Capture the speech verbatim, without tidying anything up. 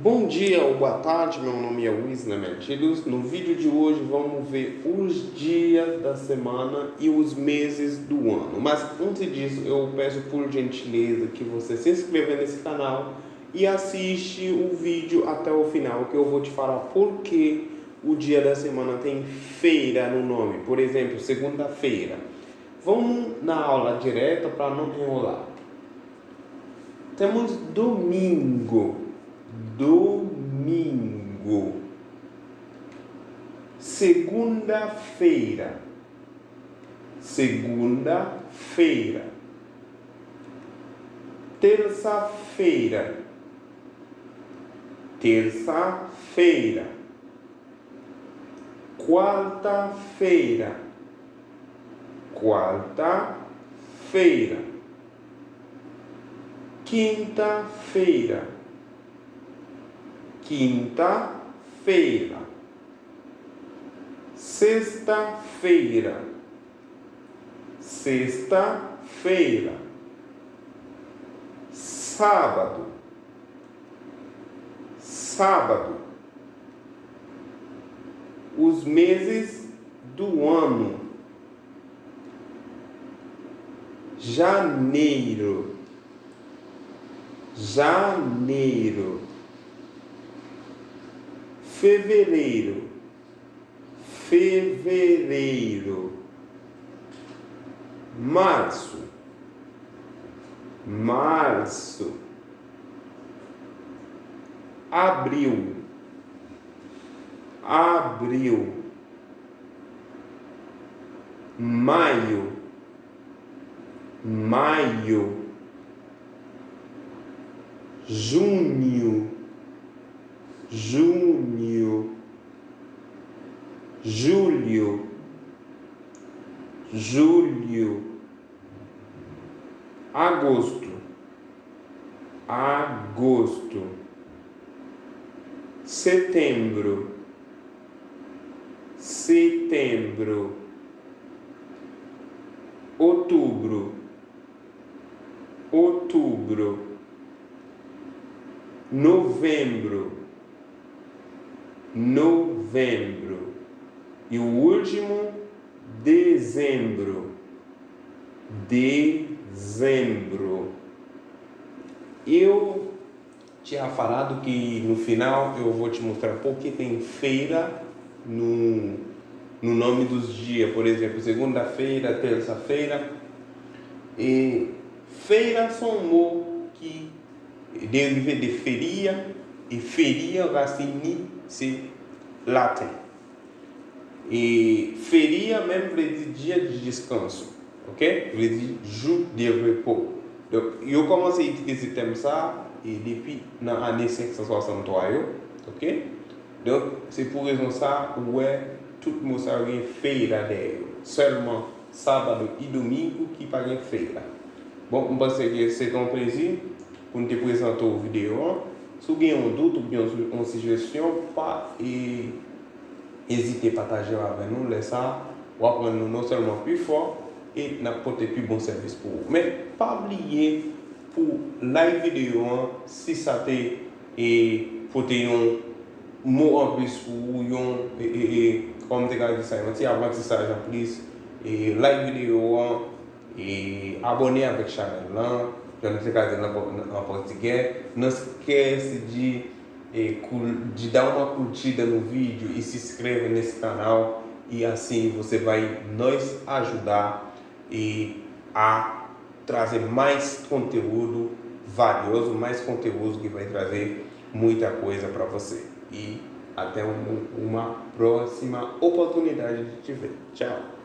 Bom dia ou boa tarde, meu nome é Wisner Mentilus. No vídeo de hoje vamos ver os dias da semana e os meses do ano. Mas antes disso, eu peço por gentileza que você se inscreva nesse canal e assiste o vídeo até o final, que eu vou te falar por que o dia da semana tem feira no nome. Por exemplo, segunda-feira. Vamos na aula direta para não enrolar. Temos domingo, domingo. Segunda-feira, segunda-feira. Terça-feira, terça-feira. Quarta-feira, quarta-feira. Quinta-feira, quinta-feira. Sexta-feira, sexta-feira. Sábado, sábado. Os meses do ano: janeiro, janeiro. Fevereiro, fevereiro. Março, março. Abril, abril. Maio, maio. Junho, junho. Julho, julho. Agosto, agosto. Setembro, setembro. Outubro, outubro. Novembro, novembro. E o último, dezembro, dezembro. Eu tinha falado que no final eu vou te mostrar por que tem feira no, no nome dos dias. Por exemplo, segunda-feira, terça-feira. E feira são um mo que derive de feria, e feria, rasin li se laten. E feria menm vle di dia de descanso, ok? Vle di jou de repo. Donk, yo kòmanse itilize tèm sa e depi nan ane senk san swasanntwa yo, ok? Donk, se pou rezon sa ou wè tout mo sa yo gen feira dèyè yo. Sèlman sábado e domingo ki pa gen feira. Bon, m panse ke se te yon plezi pou n te prezante w videyo an. Si w gen yon dout oubyen yon, yon sijesyon, pa e, ezite pataje l avè nou. Lè sa a, w ap rann nou non sèlman pi fò e n ap pote pi bon sèvis pou ou. Men pa bliye pou like videyo an si sa te e pote yon mo anplis pou ou, yon, e, e, e, kòman m te ka di sa, yon ti aprantisaj anplis. E like videyo an, e abòne avèk chanèl lan, jan nou te ka di l an, an pòtigè. Nan kè si di, e, cur-, de dar uma curtida no vídeo e se inscreve nesse canal, e assim você vai nos ajudar e a trazer mais conteúdo valioso, mais conteúdo que vai trazer muita coisa para você. E até um, uma próxima oportunidade de te ver. Tchau!